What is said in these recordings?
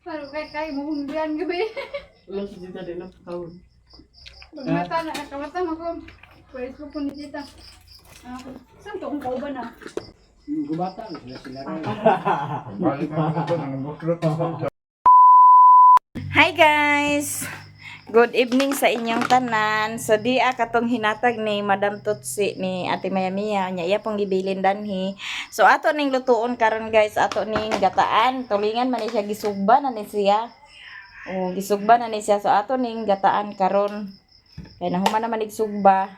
Pero kay mo humbiyan gabi. Wala si tita din ang pagkaon. Pagmata na nakamata mo ko. Facebook ko ni tita. Ah, saan to kung kauban ah? Gubata sila sila rin. Hi guys! Good evening sa inyong tanan. So diya katong hinatag ni Madam Tutsi ni Ate Maya Mia nya iya pong gibilin danhi. So ato ning lutuon karon guys, ato ning gataan. Tulingan man ni siya, gisugba na ni siya. O gisugba na ni siya. So ato ning gataan karon. Kay nahuman naman ig sugba,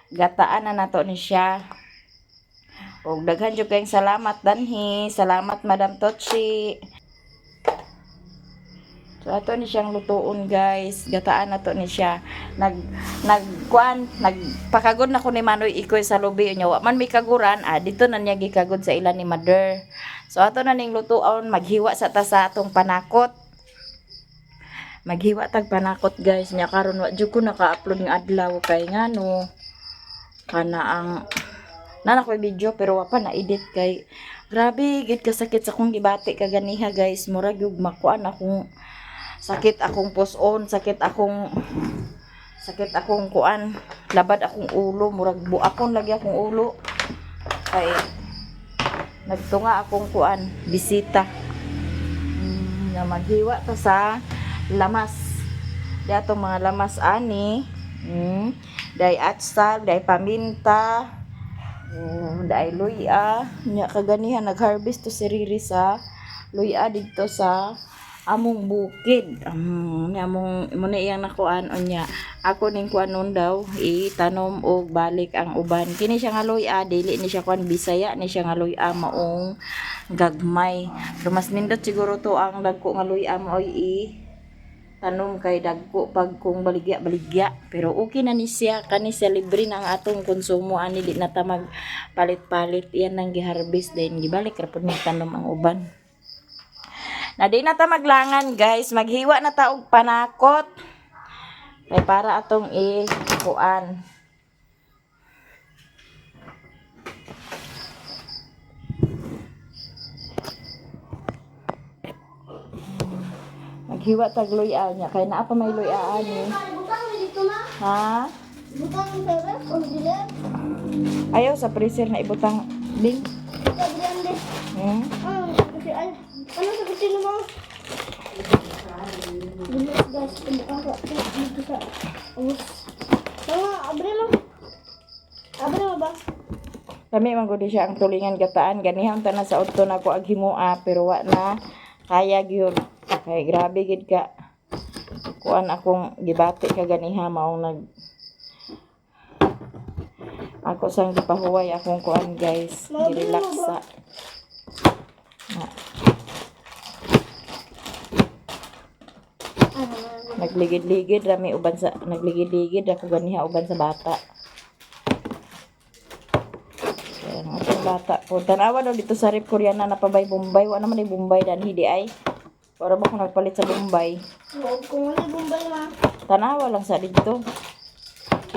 gataan na nato ni siya. Og daghan jud kayong salamat danhi. Salamat, Madam Tutsi. So ato ni siyang lutuon guys. Gataan na to ni siya. Nag nagkuan, nagpakagod na ko ni Manoy Ikoy sa lubi nya. Wa man may kaguran, ah dito na niya gikagod sa ila ni mother. So ato na ning lutuon, maghiwa sa ta sa atong panakot. Maghiwa tag panakot guys nya karon wa jud ko naka-upload nga adlaw kay ngano kana ang nana ko'y video pero wa pa na edit kay grabe gid kasakit sa akong gibati kaganiha guys. Murag yung makuan akong sakit akong puson, sakit akong kuan, labad akong ulo, murag buakon lagi akong ulo. Kay nagtunga akong kuan, bisita. Na maghiwa ta sa lamas. Di atong mga lamas ani. Day atsal, day paminta, oh, day luya. Nya kaganihan nag-harvest to si Riri sa luya didto sa among bukid. Nya among mo na iyang nakuan unya. Ako ning kuan nun daw itanom og balik ang uban. Kini siya nga luya, dili ni siya kuan, Bisaya ni siya nga luya, maong gagmay. Pero mas nindot siguro to ang dagko nga luya maoy i tanom kay dagko pag kung baligya baligya, pero okay na ni siya, kani siya libre na ang atong konsumo ani, di na ta mag palit-palit. Yan ang giharvest din, gibalik ra pud ni tanom ang uban na di na ta maglangan guys, maghiwa na ta og panakot kay para atong i kuan. Maghiwa tag luya niya kay naa pa may luya ani. Butang dito na. Ha? Butang sa ref o dili. Ayaw sa freezer na ibutang ding. Sa grande. Ah, kasi ay, ano sa kutsino mo? Bilis guys, butang sa dito sa ubos. Mga abre mo. Abre mo ba? Kami man gud siya ang tulingan gataan ganihan ta na sa udto na ko aghimoa pero wa na kaya gyud kay grabe gid ka kuan akong gibati ka ganiha, maong nag ako sang gipahuway akong kuan guys, girelax sa na. Nagligid-ligid rami uban sa nagligid-ligid ako ganiha uban sa bata. Kaya ang atong bata po. Tanawa daw dito sa rep Koreana na pabay Bombay. Wa naman ay Bombay dan hindi ay. Para ba kung nagpalit sa Bombay? Huwag kung wala Bombay ma. Tanawa lang sa dito.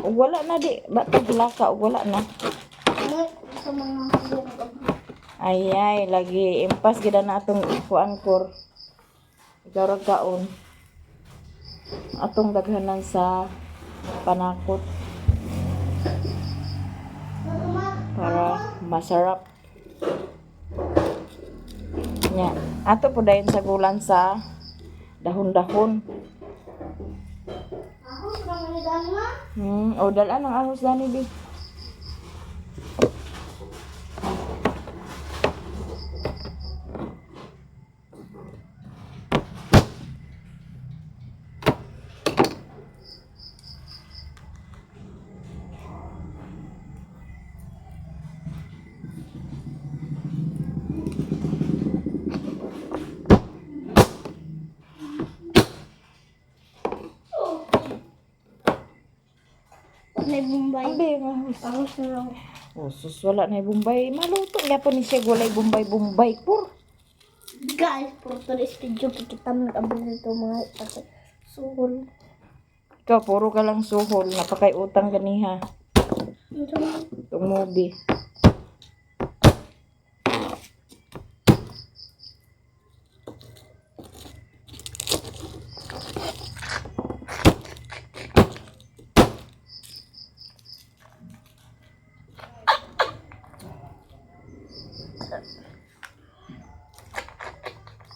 Ug wala na di. Ba't ka ug wala na. Mga sa mga Ay ay lagi impas gid na atong kuan kor. Ikaw ra kaon. Atong daghanan sa panakot para masarap. Nya, ato po dayon sa gulan sa dahon-dahon. Ako sa mga dami ma. O dalaan ang ahos dani bi. Wala Bombay. Ang bi ang ahos. Ahos na lang. Oh, sus, wala na yung Bombay. Maluto nga po ni siya gulay Bombay Bombay pur. Guys, for today's video, kikita mo nag-abot nito mga suhol. Ikaw, puro ka lang suhol. Napakay utang ganiha. Ito. Itong movie.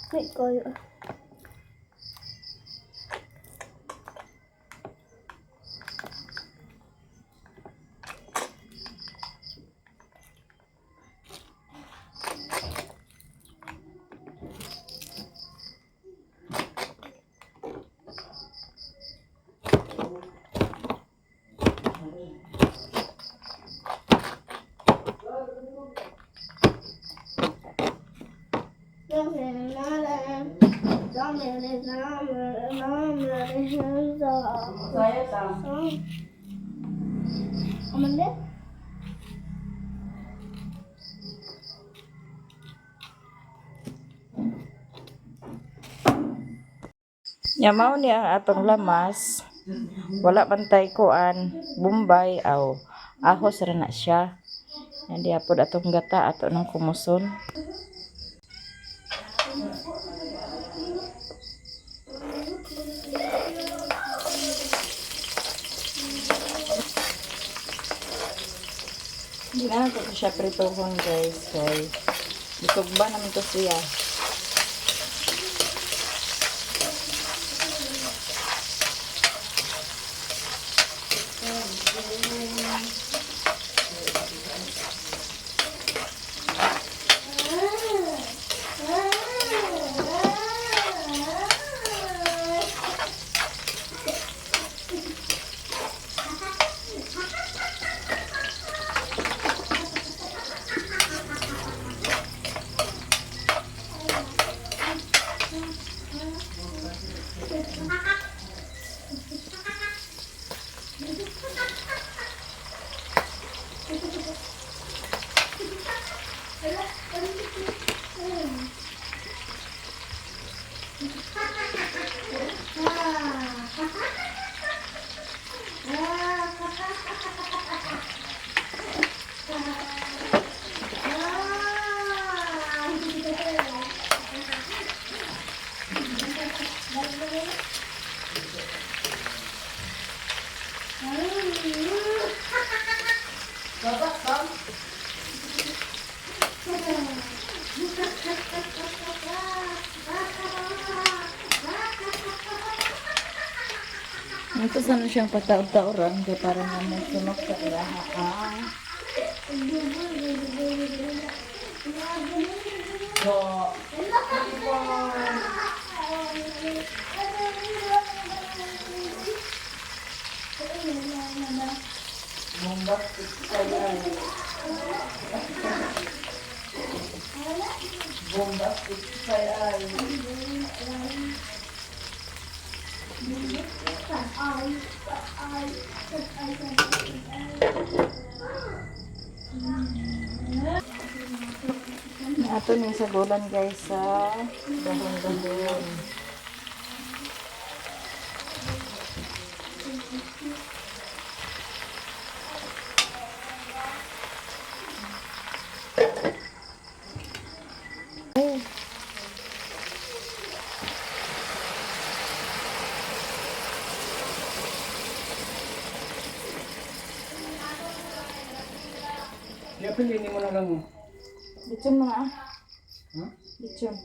Wait, kayo. Saya ta. Amanda? Nya mao ni ang atong lamas. Wala man tay kuan, Bombay aw ahos ra na siya. Yan diha pod atong gata ato nang kumuson. Hindi na nato siya prituhon, guys, kay bisog ba naman to siya. Ito sana siyang pataod-taoran kay para nga mo sunok sa ilaha. Ah. Ato ni sa gulan, guys, sa dahon-dahon. Ay. Di pili ni mo na lang. Litson mo na ah. Ha? Litson.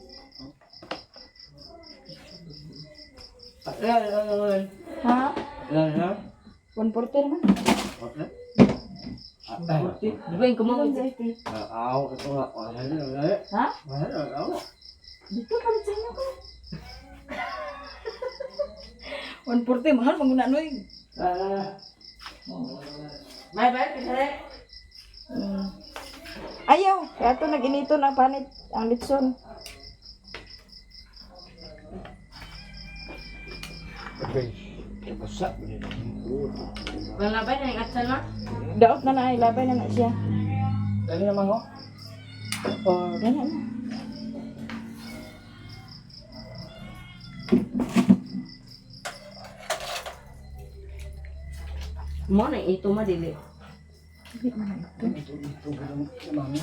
Ha? 140 naman. Di ba yung kumawin Ha? Dito palit sa inyo ko. 140 mahal manguna noy. Bye bye, pinare. Ayaw, kaya to nag-inito na panit ang litson. Wala ba na yung atsan ma? Daot na na ay labay na na siya. Dali naman ko. Oh, dala na. Mo na ito ma dili. Dili man na ito. Ito ito ganun mami.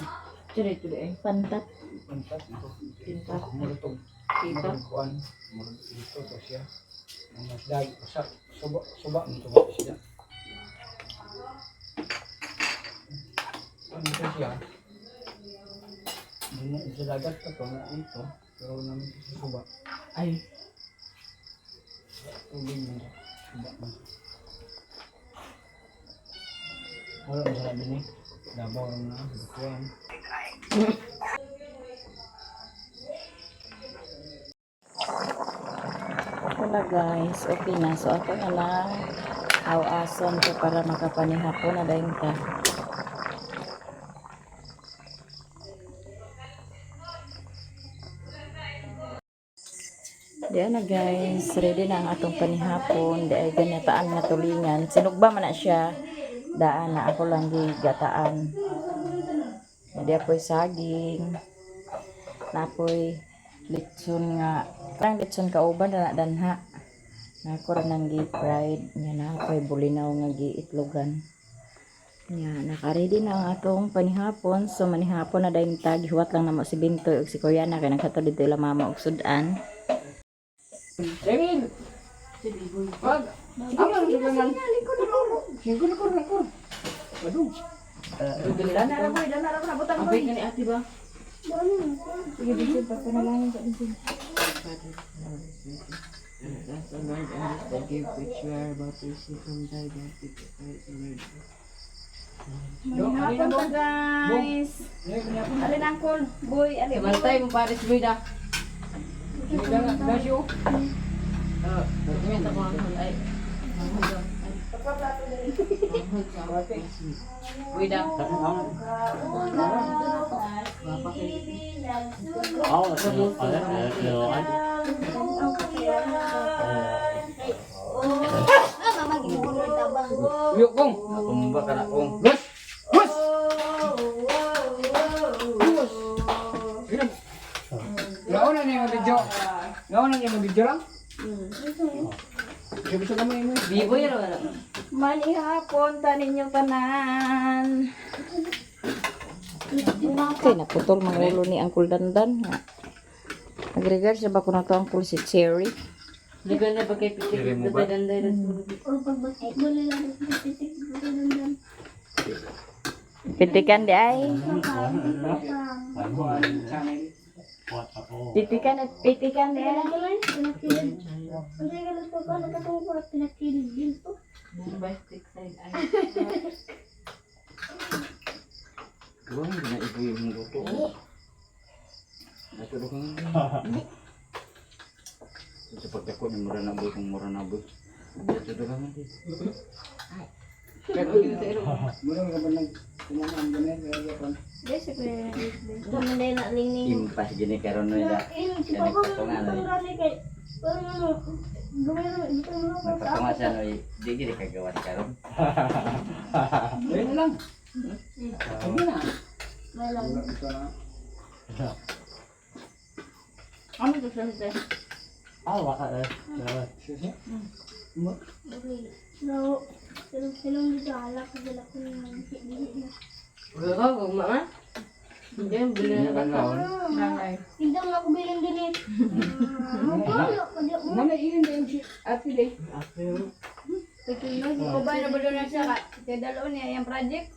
Dili ito eh pantat. Pantat ito. Ito kumurutog. Ito. Kuan. Ito to siya. Mas dagi usak suba suba nito ba siya. Ano ito siya? Sa dagat pa to na ito. Pero namin sa suba. Ay. Tubig mo. Suba mo. Wala mo sa din eh. Dabaw na. Bukuan. Ako na guys, okay na. So ako na lang awason ko para makapanihapon na dayon ta. Diyan na guys, ready na ang atong panihapon. Di ay ganataan nga tulingan. Sinugba man na siya. Daan na ako lang gigataan. Di apoy saging. Napoy litson nga. Parang litson kauban na danha. Nako ra nang gi-fried nya na ako'y bulinaw nga giitlogan. Nya naka-ready na ang atong panihapon. So manihapon na dayon ta, gihuwat lang namo si Bintoy ug si Koryana kay naghatod didto ila mama og sudan. Emil! Wag! Ako lang sa gangan. Singko na ko, na ko. Badong. Dana ra boy, dana ra boy, butang boy. Abay ka ni ate ba? Sige, Vincent, pagpanalangin sa Vincent. That's the Lord and is the gift which we are about to receive from thy bounty to Christ the Lord. Manihapon ta guys. Alin angkol, boy, alin. Bantay mo pares boy da. Dasyo. Ingat ako ang ay. Boy da. Ah, mama, ginuhulog tabang. Uyok kong. Tumba ka na kong. Bus! Bus! Bus! Gaon na niya video. Gaon na niya video lang. Gusto ka mo mo. Biboy ra wala. Manihapon ta ninyo tanan. Okay, naputol mga ulo ni Uncle Dandan. nga. Nag-regard siya ba ko na to Uncle si Cherry? Ligan na ba kay pitik danday danday ra. Or pag-basketball lang, pitik, dandan. Pitikan di ay. Channel. Pitikan at pitikan di ay. Pinakilid, pinakilid. Ang tagal ko pa, nagkatungkol ko, pinakilid din to. Bombastic side eye. Wah, na ibu yung luto. Natulog ka nga. Sa pagdako ni mura na boy kung mura na boy. Natulog ka nga. Mura ka ba nag kumangan ganun kaya kon. Tumanday na ling-ling. Impas gini karon na ida. Ayun, si Papa, itong rani kay... Parang ano, gawin na, ito na ako sa Nagpatunga siya no, di gini kagawas karon. Ayun na lang. Sige na. May lang. Wala ito na. Ano to siya? Sisi. Mo. So, silong dito, alak, sila ko ng bisi na. Wala ka gugma man. Hindi bili Hindi ka naon. Hindi mo ako bilin din eh. Wala, kaya mo. Mana ilin din si Ate Day. Ubay na ba na siya ka? Kaya dalaw niya yung project.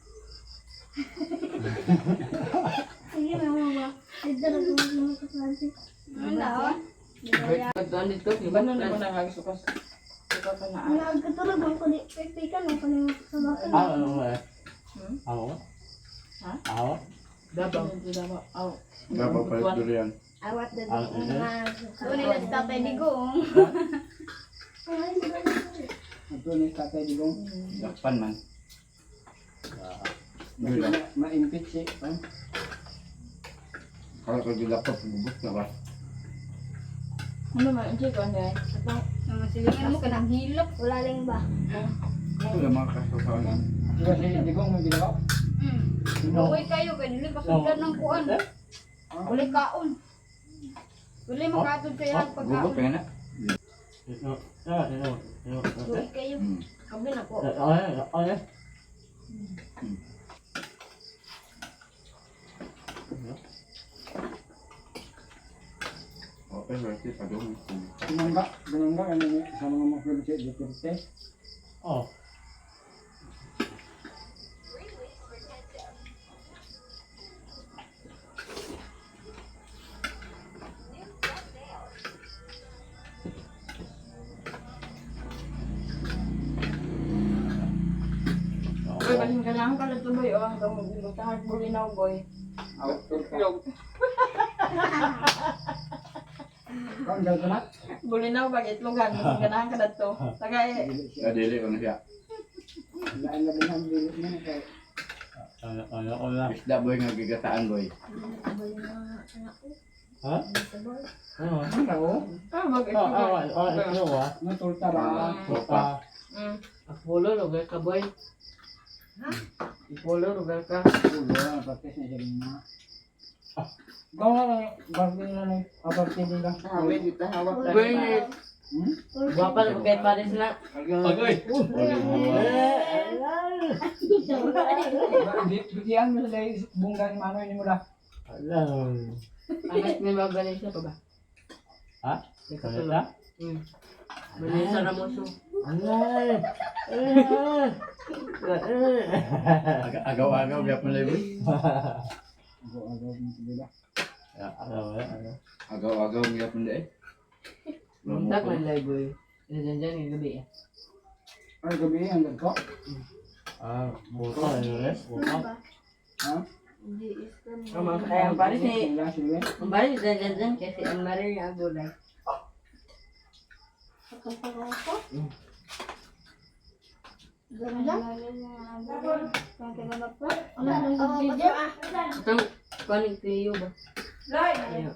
Sige, may mga ba? Dito na ako mga ka-Francis. Ano daon? Pagduan dito, Ano na ko nagsukas? Suka ka na. Nagkatulog ang kuli. Pagpikan ang kuli sa bakan. Dabaw. Aw. Dapat pa durian. Awat na din mga Doon nila sa tatay digong. Ay, di ba na? Ito ni Tatay Digong. Dakpan man. Durian. Ma-impeach si. Pan. Kalau kau tidak dapat bubuk na ba? Ano man ang ko anday? Mga silingan mo kanang hilok. Wala lang ba? Wala mga kasasawan. Diba si Digong may ginawa? Luoy kayo kay dili pasudlan ng kuan. Uli kaon. Uli makatod sa ilang Bubuk pagkaon. ka na. Lugi kayo. Kabi na ko. Okay, berarti padung. Binangga, binangga ano niya sa mga mga si Duterte. Kasi kailangan ka na tuloy, oh. Hanggang magtahan bulinaw, boy. Itlog. Kau jauh tu nak? Bulinaw, pag itlogan. Mas ganahan ka na to. Tagay. Kadili ko na siya. Lain lagi nang bilik ni kay. Ano ko lang. Isda boy nga gigataan boy. Ha? Ano? Ano? Ah, mag Oh, itlogan. oh, oh, ito ah. Ano tulta ba? Sopa. Apollo, lugar ka, boy. Ha? Apollo, lugar ka. Ulo, praktis na siya mga. Ikaw na lang, barti na lang, abarti nila. Hawit dito hawak. Boy, Hmm? Gwapa na kay pares na. Agoy. Bigyan mo sila bungga ni Manoy ni Mula. Alam. Anak ni ba Vanessa pa ba? Ha? Nagkatulog. Kanita? Vanessa Ramoso. Alay. Agaw-agaw gyapon lay boy. Agaw-agaw mo sila. Agaw-agaw gyapon lay. Muntak man lay, boy. Diyan dyan yung gabi eh. Ay, gabi, ang gagko. Ah, buka ano eh? Buka. Ha? Kaya ang pares ni Sila, sila. ang pares ni dyan dyan dyan kasi ang mare niya ang gulay. Ganda. Itong kunin Cleo ba? Cleo.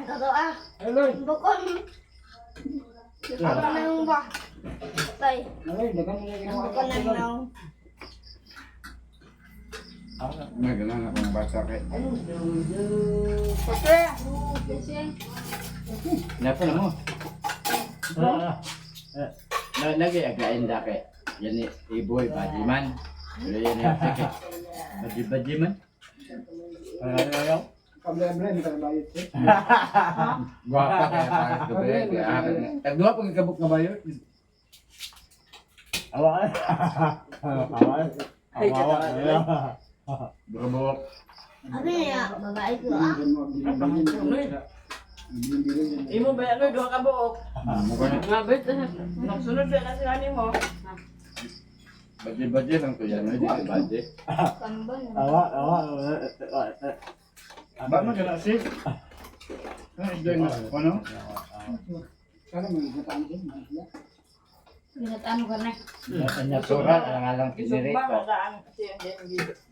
Totoo ah. Hello. Bukon. Ako nang ba? Patay. Ay, dagan na lang. Bukon nang nang. May ganun akong bata kay. Napa na mo. Na lagi again da kay. Yan ni iboy badi man. Pero yan yung kay. Badi badi man. Ano ano? Kable-able, may kalabayot siya. Gwapa kaya para gabi. Tagduha pag kabuk nga bayo. Awa. Awa. Awa. Buka-buka. Abi niya, babae ko ah. Imo ba ano duha ka buok? Mukha na. Nga bet nagsunod ba na sila nimo? Badi badi lang to yan. Hindi badi. Awa, awa. Ba man kana si? Ano isda nga ano? Sana may gataan siya, may sila. Ginataan ko na. Surat ang alang Isok ba ka ang si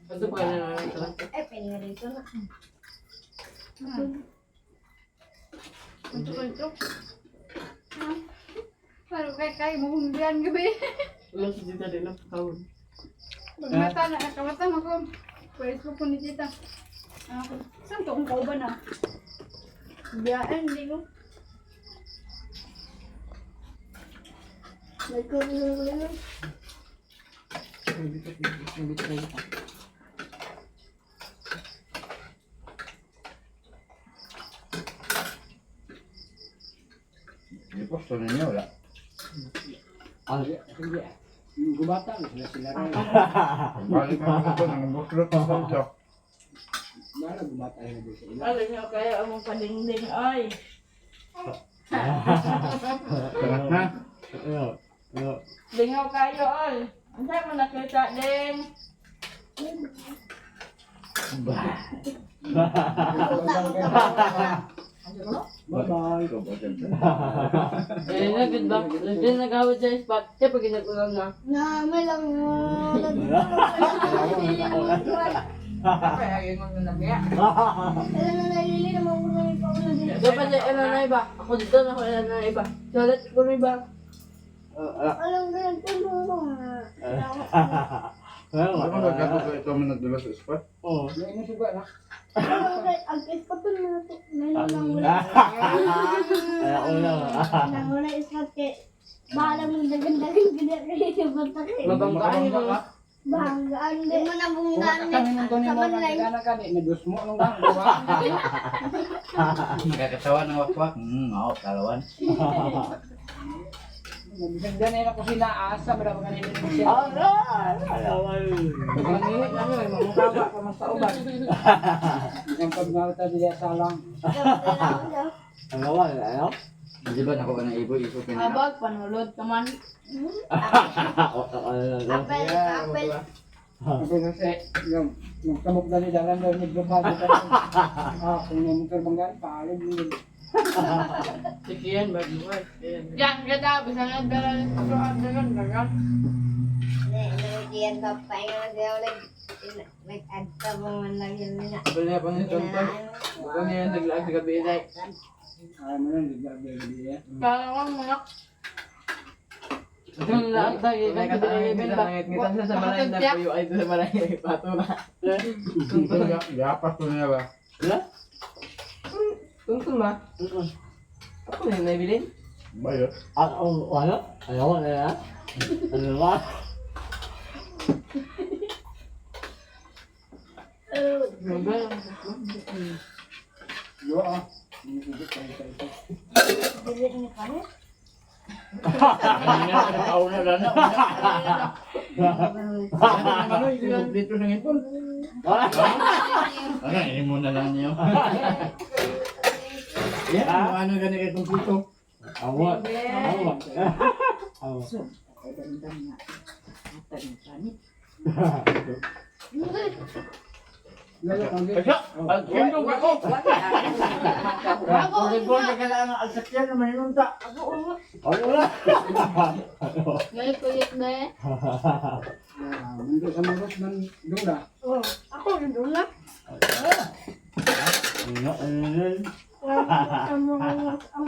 Ito pa na lang ito. Eh, pwede nga dito na. Ito ko ito. Pero kay kay mo humbiyan gabi. Wala si Tita din ang kawon. Pagmata na nakamata mo ko. Pwede ko po ni tita. Ako, saan to kung kauban na? Biyaan, hindi ko. Nagkukulo. Di posto ninyo wala. Sige, yung gubata, sila sila rin. Balik man ko nang buklot sa ito. Bahala gubata sila doon sa ila. Alam niyo kaya among paningning ay. Sarap na. Lingaw kayo ay. Unsa mo nakita din? Bye-bye. Eh, na good back. Din nagawad sa spot. Siya pag ginagulang na. Na, may lang. Kaya ingon na nabiya. Wala na nalili naman ko na yung paulo dito. Dapat sa ila na iba. Ako dito na ako ila na iba. Toilet ko na iba. Alam ko lang tulong. Ano ba nagkato ito man nagdula sa spot? Oh. Yung imo suga na. Ang ispat na ito. May lang wala. Ako lang. Nang wala ispat kay. Bahala mong dagan-dagan ginagawa yung bata kay. Mabanggaan mo. Banggaan. Di mo na bunggaan. Kami nung doon mo Kaman lang. nagana ka di nagdusmo nung kang diba? Nakakatawa ng wakwak. Oo, kalawan. Bisan dyan ay ako sila asa ba dapat kanina siya. Mangihi na nyo, mamukaba pa mas sa uban. Bisan pag nalata dili sa lang. Ano? Ano? Di ba nakuha ng iboy iso pinaka. Abag, panulod ka man. Apel, apel. Ako kasi, yung magtabok dali dalan daw nagbabado ka. Ah, kung may motor bangga, paalog yun. Sige yan, mag-iwan. Yan, ganda. Bisa nga dala ito ang dagan, dagan. Nagkiyan ka pa nga siya ulit. Nag-add pa man lang yun nila. Abal na pa ni Tonton. Baka niya naglaag sa gabi na. Ay mo lang, gabi eh. Kala ko mga Ito na laag tayo. Ngitan siya sa balay na puyo ay sa balay pato na. Gapas ko na ba? Wala? Tungtong ba? Ako na yung nabilin. Bayo. Ah, oh, ano? Ayaw na yan. Ano ba? Yo ah. Hindi ko pa ito. Dili ni kami. Ako na lang na. Ano yung dito sa ngipon? Ano, imo na lang niyo. Yan, ano gani kay kompleto. Awa. Awa. Awa. So, kay dandam nga. Matag ng panit. Pagkindog ako. Pagkindog ka lang ang sakyan naman inunta. Wala. Ngayon kulit na eh. Ah, mundo sa maros man dula. Oh, ako rin na. Ano? Ano? Ang ang ang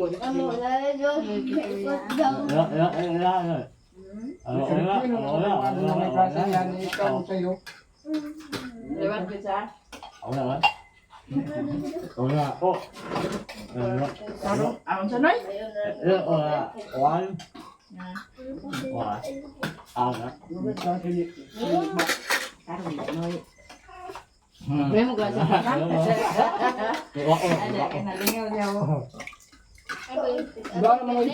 Ano? Ano? Ano? Ano? Ano? Ano na may klase yan, ikaw sa'yo. Ewan ko sa. Wala. Wala. Oh. Ano? Karon, aron sa noy. Wala. One. Wala. Ano? May klase ni. Karon noy. Hmm. May mo klase ka. Wala. Ada ka nalingaw niya. Ba naman oy.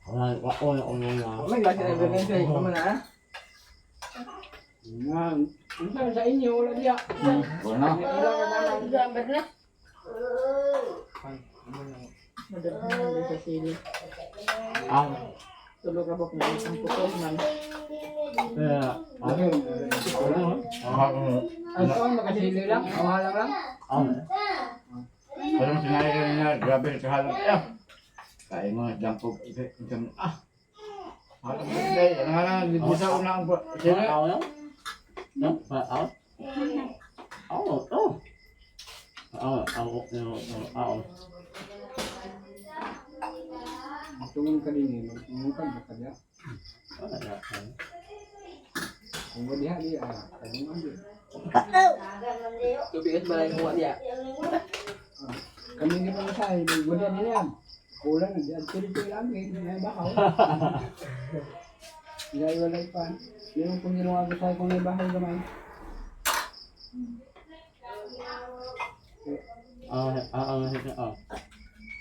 Wala. Wala. Wala. May klase na bilin siya. Ikaw man ah. Nga, unsa sa inyo wala diya. Wala. Gambar na. Madaghan sa sili. Ano? Tulo ka bok na isang putol man. Yeah. Okay. Ano? Ang taon makasili lang, awalang lang. Ano? Pero sinabi kanina, grabe sa halong. Ah! Kain mo, dampog. Ah! Halong birthday. Ano nga lang, bisa ko na ang... Sino? Ano? No? Ano? Oh, oh. Oh, oh, oh, oh. Tungon ka din eh, magmungkag ba ka diya? Kung ba diha diya, kalungan diya. Tubigat balay ng niya. Kami ni mga sa magbudian nila yan. Kulang na diyan, tuloy lang eh, may bakaw. Hindi walay pa. Meron kong ginawa ko sa kung may bahaw gamay. Ah, ah, ah, ah.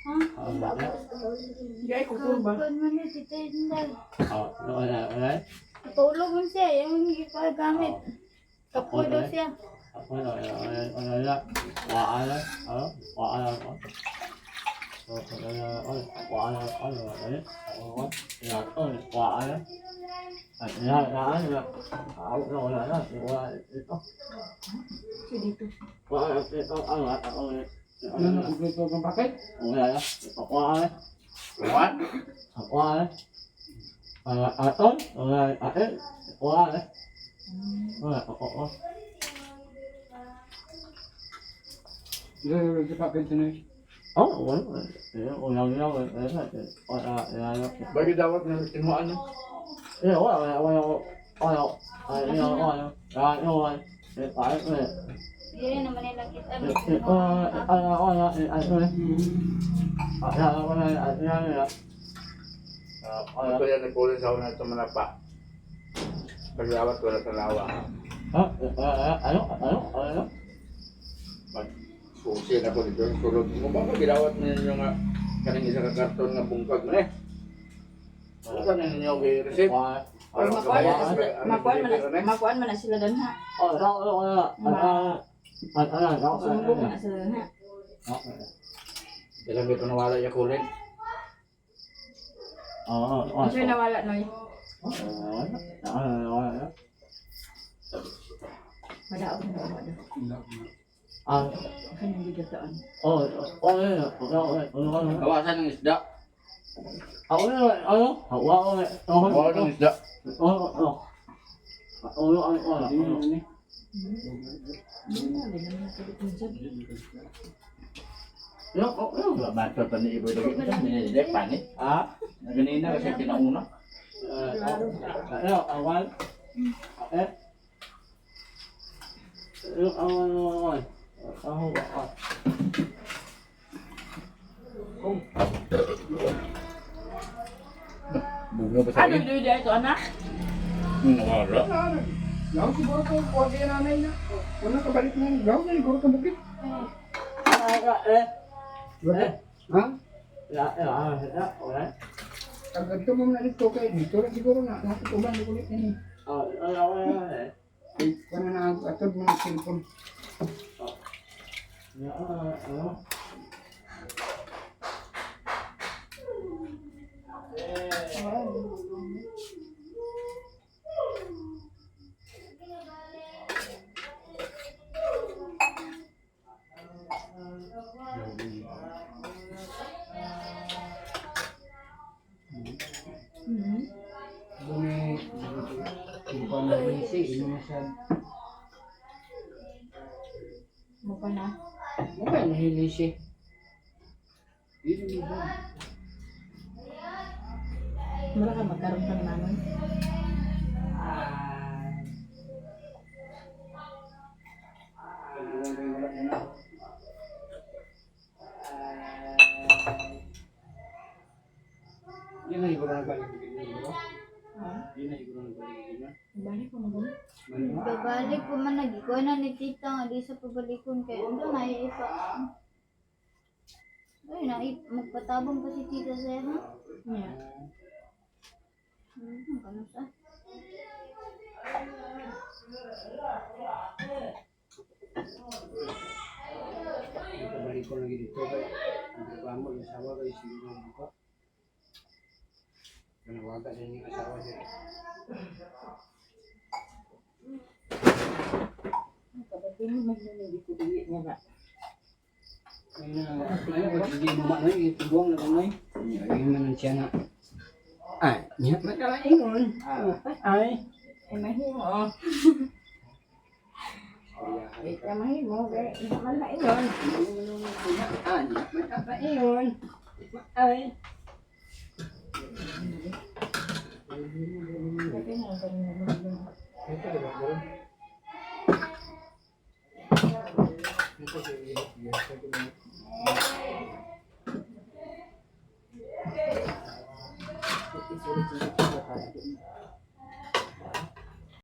Ah, Gay kuko ba? Kuan man ni Tita Inday. ah, wala, wala. Tulog man siya, yung gipagamit. Kapoy daw siya. Wala, wala, wala. Wala, ah, wala, wala. Wala, wala, wala, wala. Wala, wala, wala, wala. Dito. Wala, wala, wala. Ano na, kumpleto ang paket? Wala, wala. What? Wala. Wala, wala, wala. Wala, oo. Hindi, sa paket na eh. Oh, wala. Wala, wala, wala. Wala, wala. Bagi dapat na tinuan niyo. Eh, wala, wala, wala. Wala, wala, wala. Wala, wala. Wala, Hindi naman nila kita. wala, wala. Wala, wala, wala. Ito yan, nagkulong sa una ito manapa. Paglawat, wala sa lawa. Ano, ano, ano? Pag susi na ko dito, sulod mo ba gilawat ninyo nga kaning isa ka karton nga bungkag man eh. Wala na ninyo gi-receive. Wala. Makuan man na sila danha. Oh, wala, wala. Wala. Sumbong na sa na. Ilang ito nawala yung kulin. Kasi nawala noy. Madaog na ba daw. Kanyang gigataan. Kawasan ng isda. Kawasan ng isda. Master pa ni Iboy lagi. Hindi, panit. Ganina kasi kinauna. Bugno pa sa Ano akin. doy dito anak? Wala. Gaw siguro ko kuha kayo nanay na. Una kabalik na. Gaw na siguro ka bukid. Wala. Ha? Agad ko mo na dito kay dito ra siguro na nakatuban ko ulit ini. Ay, kuno na atod mo ng cellphone. Dumi, bukan na isi, ino siya. Mo pa na. Bukan na hilisi. Ino siya. Mura ka magkaroon ka naman. Yun na siguro nagbalik siguro. Yun na siguro nagbalik siguro. Balik ko magano. Balik mo. Babalik pa man nagikuha na ni tita nga di sa pabalikon kay ando na ipa. Ay na magpatabang pa si tita sa ha. Yeah. Kano sa? Pabalik ko lagi dito kay ang reklamo yung asawa kay siguro buka. Panawagan na niyang asawa niya. Kapatid mo magnanindi ko dili niya ba. Ay na, ay na, hindi mo man ay ituguang na kamay. Ay man siya na. Ay, niya man ka ingon. Ay. Ay mahimo. Ay ka mahimo kay isa man na ingon. Ay, niya man ka ingon. Ay. Ito, diba?